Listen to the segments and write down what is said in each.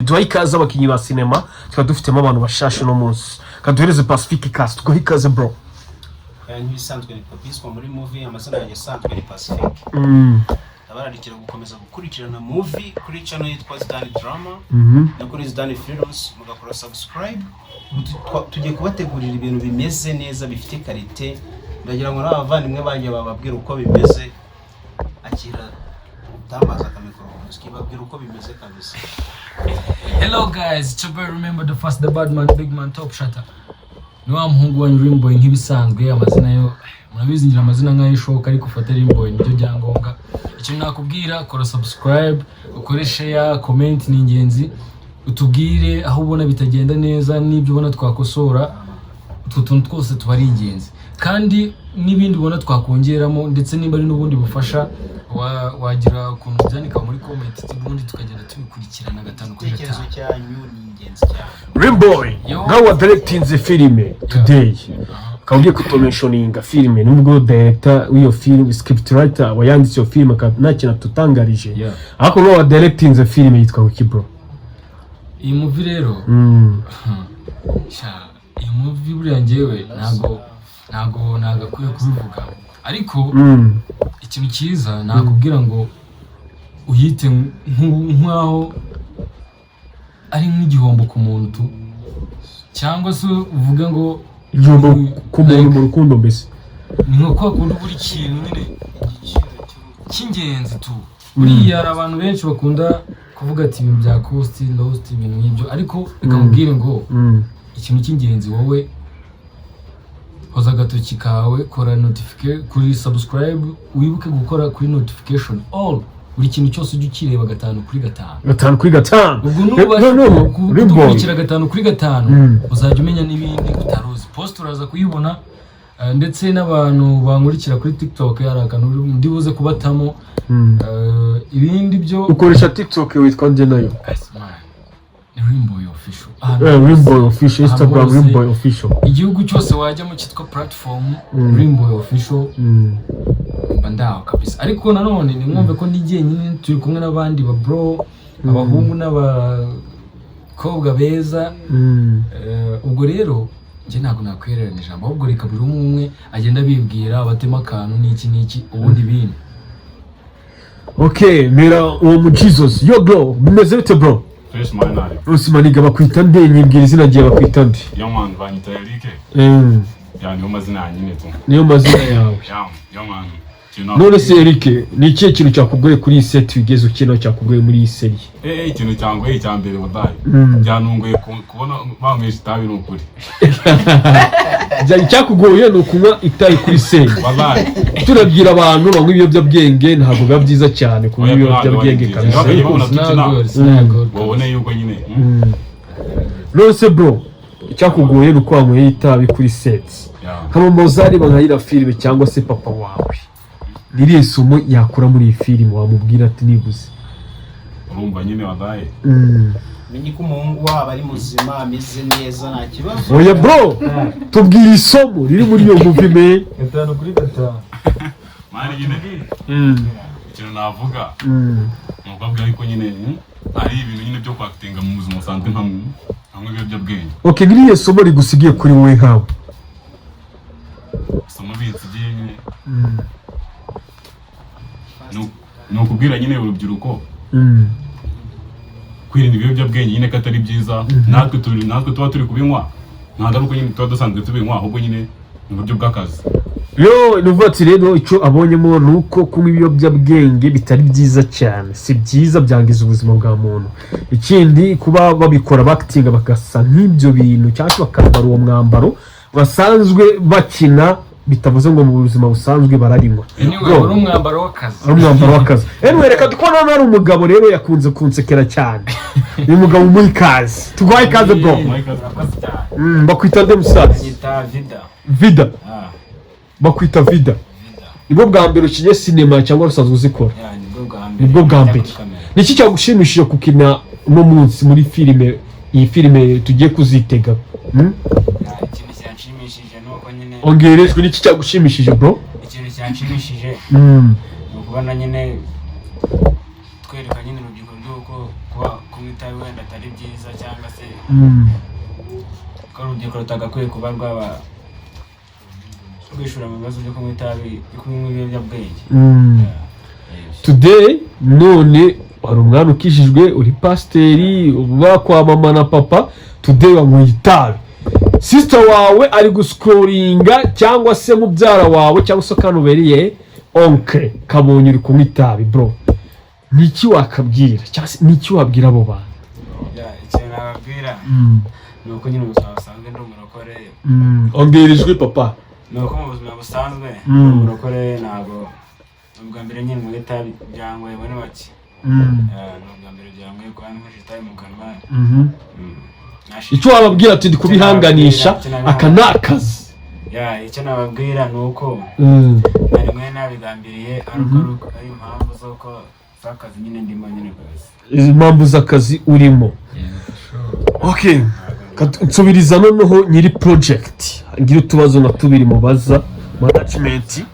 Duhaye ikaze abakinnyi ba sinema, tukaba dufitemo abantu bashashe uno munsi. Kaduhereze Pacifique ikaze, tuguhe ikaze, bro. Nk'ibisanzwe nitwa Biswa muri movie, amazina yanjye asanzwe ni Pacifique. Ndabararikira gukomeza gukurikirana movie kuri channel yitwa Zidane Drama no kuri Zidane Films, mugakora subscribe. Ubu tugiye kubategurira ibintu bimeze neza, bifite qualité. Ndagira ngo n'abavandimwe banjye bababwire uko bimeze. Akira utambaza akamikoro, ukibabwira uko bimeze kabisa. Hello guys, it's your boy, remember the first, the bad man, big man, top shutter. Ni wa muhungu wanyu Rimboy nk'ibisanzwe, amazina yo murabizi, ngira amazina nk'ay'ishoka, ariko ufate Rimboy nibyo byangombwa. Ikintu nakubwira, kora subscribe, ukore share, comment ni ingenzi. Utubwire aho ubona bitagenda neza n'ibyo ubona twakosora, utwo tuntu twose tuba ari ingenzi. Kandi n'ibindi ubona twakongeramo, ndetse nimba ari n'ubundi bufasha wagira ukuntu ubyandika muri comment, ubundi tukagenda tubikurikirana gatanu kuri Igitekerezo gatanu. cyanyu ni ingenzi cyane. Rimboy, Yo. nkawe wa directinze filime today, ukaba ugiye kutumentioninga filime, nubwo director w'iyo filime, script writer wayanditse iyo filime akaba nta kintu atutangarije, ariko nkawe wa directinze filime, yitwa wiki, bro? Iyi movie rero, sha, iyi movie buriya njyewe ntago nagakwiye kubivuga, ariko ikintu cyiza nakubwira ngo uyite nk'aho ari nk'igihombo ku muntu tu, cyangwa se uvuge ngo Igihombo ku muntu mu rukundo mbese. Ni nka kwa kundi buri kintu nyine cy'ingenzi tu. Buriya hari abantu benshi bakunda kuvuga ati ibintu bya cost lost, ibintu nk'ibyo, ariko reka mubwire ngo ikintu cy'ingenzi, wowe hoza agatoki kawe, kora notification kuri subscribe, wibuke gukora kuri notification all, buri kintu cyose ujye ukireba gatanu kuri gatanu. Gatanu kuri gatanu. Ubwo nubasha No, no, Rimboy. kudukurikira gatanu kuri gatanu, uzajya umenya n'ibindi utaruzi. Post uraza kuyibona, ndetse n'abantu bankurikira kuri TikTok hari akantu ndi buze kubatamo. Ibindi byo Ukoresha TikTok witwa nde nayo? Guys, man, ni Rimboy Official. Ahantu Rimboy Official, Instagram. Ahantu hose. Rimboy Official. Igihugu cyose wajyamo cyitwa platform, Rimboy Official, mba ndaho kabisa. Ariko nanone nimwumve ko ndi jyenyine, turi kumwe n'abandi ba bro, abahungu n'abakobwa beza. Ubwo rero njye ntabwo nakwihererana ijambo, ahubwo reka buri umwe umwe agenda abibwira, abatema akantu n'iki n'iki, ubundi ibindi. Okay, mera uwo mu Jesus. Yo bro, bimeze bite, bro? Fresh man, nari. Rose my nigga, bakwita nde? Nyibwira izina ryawe, bakwita nde? Yo man, banyita Eric. Ya, niyo mazina yanjye nyine tu. Niyo mazina yawe? Ya, yo man. Ikintu None se Eric, ni ikihe kintu cyakugoye kuri iyi set wigeze ukina, cyakugoye muri iyi série? Ikintu cyangoye icya mbere, wallahi. Byantunguye kubona banywesha itabi, ni ukuri. Icyakugoye ni ukunywa itabi kuri série? Wallahi. Turabwira abantu banywa ibiyobyabwenge, ntabwo biba byiza cyane kunywa Oya, ntabwo ibiyobyabwenge ari byiza. kabisa. Bakajya babona tukina. Sinagora, sinagora. Babone yuko nyine None se bro, icyakugoye ni uko wanyweye itabi kuri set? Ya. Nka mama uzareba nka iriya filime, cyangwa se papa wawe, ni irihe somo yakura muri iyi filime wamubwira ati nibuze? Urumva nyine, wallahi. Menye ko umuhungu wabo ari muzima, ameze neza, nta kibazo. Oya bro, tubwire isomo riri muri iyo movie, man. Gatanu kuri gatanu. Man, nyine ikintu navuga ni ukubabwira yuko nyine ari ibintu nyine byo kwactinga mu buzima busanzwe, nka ibiyobyabwenge. Okay, ngiriye somo rigusigiye kuri wowe nkawe. Isomo binsigiye nyine ni ukubwira nyine urubyiruko kwirinda ibiyobyabwenge nyine, ko atari byiza. Natwe tuba turi kubinywa, ntabwo ari uko nyine tuba dusanzwe tubinywa, ahubwo nyine ni uburyo bw'akazi. Yo, ni ukuvuga ati rero icyo abonyemo ni uko kunywa ibiyobyabwenge bitari byiza cyane, si byiza, byangiza ubuzima bwa muntu. Ikindi, kuba babikora bactinga bagasa nk'ibyo bintu, cyangwa se bakambara uwo mwambaro basanzwe bakina, bitavuze ngo mu buzima busanzwe bararinywa. Anyway, Bro, wari umwambaro w'akazi. Ari umwambaro w'akazi. Anyway, reka dukubona hano hari umugabo rero yakunze kunsekera cyane. Uyu mugabo umuha ikaze, tuguhaye ikaze, bro. Murakoze cyane. Bakwita nde, musaza? Nyita Vida. Vida? Ah. Bakwita Vida? Vida. Nibwo bwa mbere ukinye sinema cyangwa usanzwe uzikora? Ya, nibwo bwa mbere. Nibwo bwa Njya mbere. kuri kamera. Niki cyagushimishije gukina uno munsi muri filime, iyi filime tugiye kuzitega? Ya, ikintu cyanshimishije ni uko nyine Ongera ijwi. Niki cyagushimishije, bro? Ikintu cyanshimishije ni ukubona nyine twereka nyine urubyiruko rw'uko kuba kunywa itabi wenda atari byiza, cyangwa se ko urubyiruko rutagakwiye kuba rwaba rwishura mu bibazo byo kunywa itabi, byo kunywa ibiyobyabwenge. Yeah. Today, none hari umwana ukijijwe, uri pasiteri, uba kwa mama na papa. Today wanyweye itabi, sister wawe ari guscrollinga, cyangwa se mubyara wawe, cyangwa se akantu ubereye oncle, kabonye uri kunywa itabi. Bro, ni iki wakabwira, cyangwa se ni iki wabwira abo bantu? Yeah, ikintu nababwira ni uko nyine mu buzima busanzwe ndi umurokore. Ongera ijwi, papa. Ni uko mu buzima busanzwe ndi umurokore. Ntabwo ni ubwa mbere nyine nywa itabi, byangoye muri make. Yeah, ni ubwa mbere byangoye kuba nkoresha itabi mu kanwa. Icyo wababwira ati ndi kubihanganisha, aka ni akazi. Yeah, icyo nababwira ni uko nari mwe nabigambiriye, ariko ari impamvu z'uko z'akazi nyine ndimo nyine kabisa. Izi mpamvu z'akazi urimo. Okay. Nsubiriza noneho nyiri project, ngira utubazo nka tubiri mubaza management.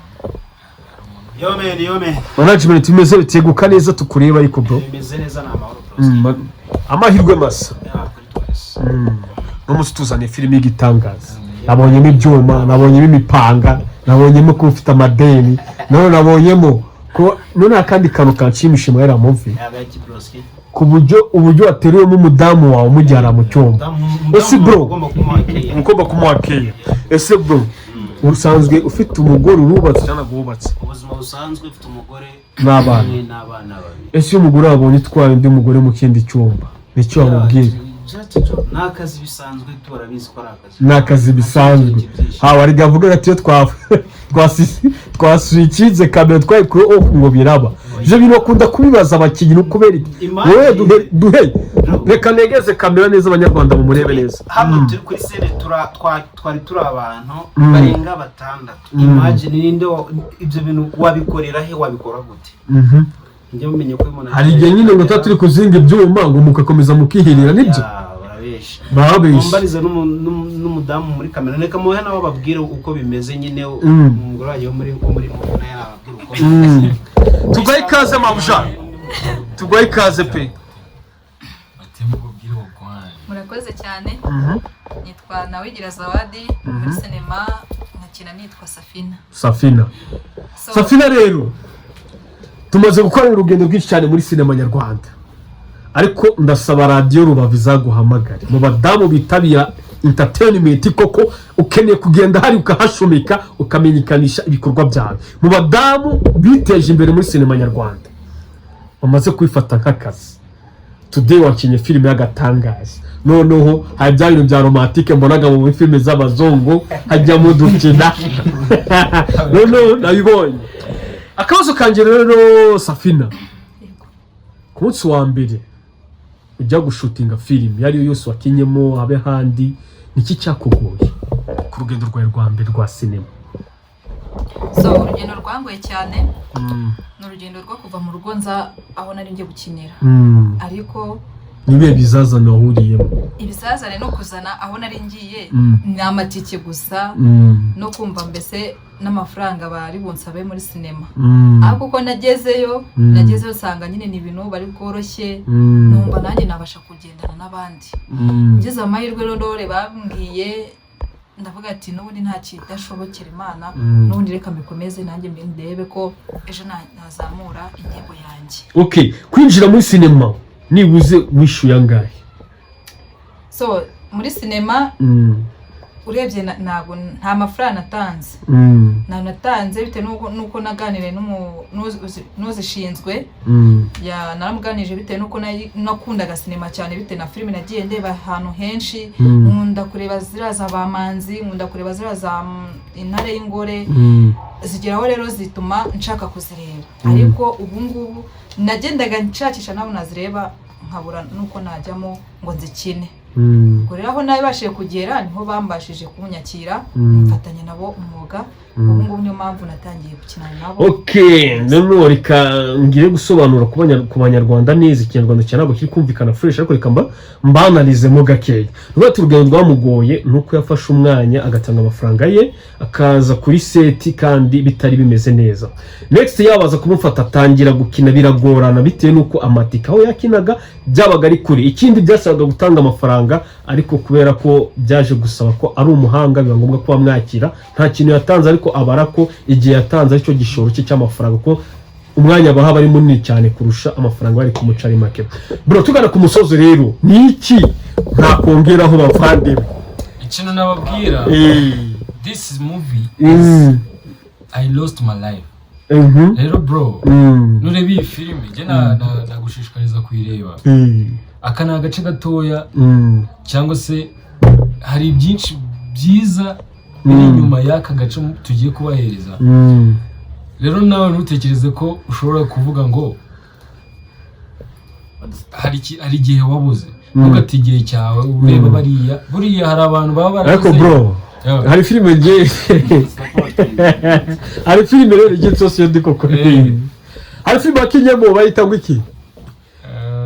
Yo man, yo man. Management, bimeze biteguka neza tukureba ariko, bro? Bimeze neza, ni amahoro, bro. Amahirwe masa. Yeah, kuri twese. N'umunsi tuzaniye filime y'igitangaza. Nabonyemo ibyuma, nabonyemo imipanga, nabonyemo kuba ufite amadeni, none nabonyemo ko none akandi kantu kanshimisha muri iriya movie, Yaba yaki, broski? ku buryo uburyo wateruyemo umudamu wawe umujyana mu cyumba. Ese bro, ugomba kumuha keya. Ugomba kumuha keya. Ese bro, usanzwe ufite umugore, urubatse cyangwa ntabwo wubatse? Ubuzima busanzwe ufite umugore n'abana. Umwe n'abana babiri. Ese iyo umugore wabonye utwaye undi mugore mu kindi cyumba, nicyo wamubwira? Just a job. Ni akazi bisanzwe, turabizi ko ari akazi. Ni akazi bisanzwe. Haba hari avuga ati iyo twaswikinze kamera, twayikuye off, ngo biraba. Ibyo bintu bakunda kubibaza abakinnyi, ni ukubera iki? Imagine- Wowe duhe, reka negeze kamera neza, Abanyarwanda mumurebe neza. Hano turi kuri scene, twari turi abantu barenga batandatu. Imagine, ninde ibyo bintu wabikorera he, wabikora gute? Njye mumenye ko umuntu Hari igihe nyine ngo tuba turi kuzinga ibyuma, ngo mugakomeza mukihirira, nibyo? Yeah, barabesha. Babeshya. Mumbarize n'umudamu muri kamera, reka muhe nabo babwire uko bimeze nyine. Umugore wanjye wo muri movie nawe yababwira uko bimeze. Tuguhe ikaze, mabuja, tuguhe ikaze pe. Batemubwire ubugwani. Murakoze cyane. Nitwa Nawigira Zawadi, muri sinema nkakina nitwa Safina. Safina. So, Safina rero, tumaze gukora urugendo rwinshi cyane muri sinema nyarwanda, ariko ndasaba Radiyo Rubavu izaguhamagare mu badamu bitabira entertainment. Koko ukeneye kugenda hari ukahashumika, ukamenyekanisha ibikorwa byawe mu badamu biteje imbere muri sinema nyarwanda, bamaze kwifata nk'akazi. Today wakinye filime y'agatangaza. Noneho hari bya bintu bya romantique mbonaga mu filime z'abazungu, hajyamo udukina, noneho nabibonye. Akabazo kanjye rero, Safina, ku munsi wa mbere ujya gushootinga filime iyo ari yo yose wakinyemo, habe handi, niki cyakugoye ku rugendo rwawe rwa mbere rwa sinema? So urugendo rwangoye cyane ni urugendo rwo kuva mu rugo nza aho nari ngiye gukinira, ariko Ni ibihe bizazane wahuriyemo? Ibizazane no kuzana aho nari ngiye ni amatike gusa no kumva mbese n'amafaranga bari bunsabe muri sinema. Ariko uko nagezeyo, nagezeyo nsanga nyine ni ibintu bari bworoshye, numva nanjye nabasha kugendana n'abandi. Ngize amahirwe rero, bambwiye, ndavuga ati n'ubundi nta kidashobokera Imana. N'ubundi reka mbikomeze nanjye ndebe ko ejo nazamura intego yanjye. Okay, kwinjira muri sinema nibuze wishyuye angahe? So muri sinema, urebye ntabwo nta mafaranga natanze. Nta natanze, bitewe n'uko naganiriye n'uzishinzwe. Ya, naramuganirije bitewe n'uko nakundaga sinema cyane, bitewe na filime nagiye ndeba ahantu henshi. Nkunda kureba ziriya za bamanzi, nkunda kureba ziriya za Intare y'Ingore. Zigeraho rero zituma nshaka kuzireba, ariko ubu ngubu nagendaga nshakisha nabo nazireba, nkabura n'uko najyamo ngo nzikine. Ubwo rero aho nabibashije kugera niho bambashije kunyakira, mfatanya nabo umwuga. Ubu ngubu niyo mpamvu natangiye gukina nabo. Okay, noneho reka ngire gusobanura ku Banyarwanda neza. Ikinyarwanda cya ntabwo kiri kumvikana fresh, ariko reka mba mbanalizemo gakeya. Nuko ati urugendo rwamugoye ni uko yafashe umwanya agatanga amafaranga ye, akaza kuri set kandi bitari bimeze neza. Next yabaza kumufata, atangira gukina biragorana bitewe n'uko amatike aho yakinaga byabaga ari kure. Ikindi, byasabaga gutanga amafaranga, ariko kubera ko byaje gusaba ko ari umuhanga, biba ngombwa ko bamwakira. Nta kintu yatanze, ariko abara ko igihe yatanze aricyo gishoro cye cy'amafaranga, ko umwanya baha ari munini cyane kurusha amafaranga bari kumuca ari make. Bro, tugana ku musozi rero, ni iki ntakongeraho, bavandimwe? Ikintu nababwira, this movie is I lost my life. Rero bro, nureba iyi filime, njye nagushishikariza kuyireba. Aka ni agace gatoya, cyangwa se hari byinshi byiza biri inyuma y'aka gace tugiye kubahereza. Rero nawe ntutekereze ko ushobora kuvuga ngo hari igihe wabuze, ntugate igihe cyawe ureba bariya. Buriya hari abantu baba Ariko barabuze. bro, hari filime nge, hari filime rero igihe cyose iyo ndi koko, hari filime wakinyemo bayita ngo iki?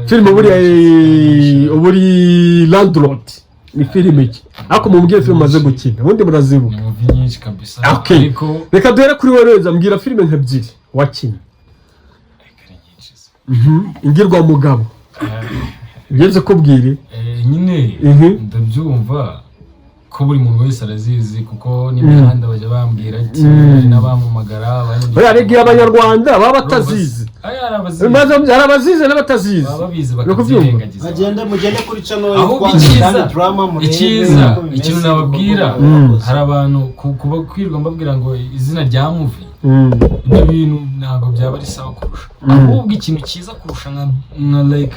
Filime buriya, buri landlord ni filime ki? Ariko mumbwire filime umaze gukina, ubundi murazibuka. Ni movie nyinshi kabisa. Okay. Ariko Reka duhere kuri wowe reza, mbwira filime nk'ebyiri wakinnye. Reka, ni nyinshi se. Ingirwamugabo ugeze kubwire. Nyine ndabyumva ko buri muntu wese arazizi, kuko n'imihanda bajya bambwira ati hari n'abampamagara banyandikira. Oya, rega Abanyarwanda baba batazizi. Aya, hari abazizi. Hari abazizi n'abatazizi. Baba babizi Uri kubyumva? bakabyirengagiza. Bagende, mugende kuri channel Ahubwo yitwa icyiza, Zidane Drama, murebe icyiza, uko bimeze, ikintu nababwira, ibikorwa bakoze. hari abantu kuba kwirirwa mbabwira ngo izina rya movie, ibyo bintu ntabwo byaba ari sawa kurusha. Ahubwo ikintu cyiza kurusha nka like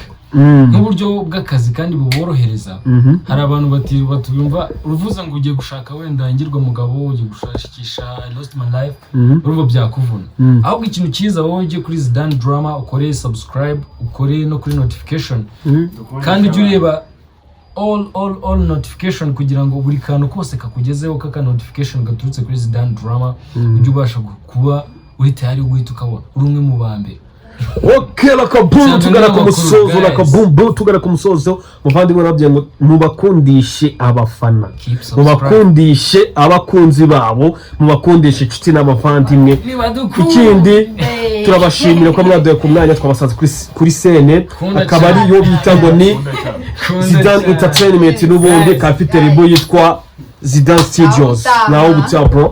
nk'uburyo bw'akazi kandi buborohereza, hari abantu batubumva uruvuze ngo ugiye gushaka wenda ngirwa mugabo, ugiye gushakisha I lost my life, urumva byakuvuna. Ahubwo ikintu cyiza, wowe ujye kuri Zidane Drama, ukore subscribe, ukore no kuri notification, kandi ujye ureba all notification, kugira ngo buri kantu kose kakugezeho kaka notification gaturutse kuri Zidane Drama, ujye ubasha kuba uri tayari guhita ukabona uri umwe mu ba mbere. Okay, raka boom. Cyane. Tugana ku n'amakuru, musozo. guys. Raka boom boom, tugana ku musozo. Muvandimwe, nababwiye ngo mubakundishe abafana, Keep subscribe. mubakundishe abakunzi babo, mubakundishe inshuti n'abavandimwe. Ikindi, turabashimira ko mwaduye ku mwanya. Twabasanze kuri scene, Kunda akaba cyane. ariyo bita ngo ni Kunda Zidane cyane. Entertainment, n'ubundi ikaba ifite label yitwa Zidane Studios. Nawe Nawe ubutaha, bro.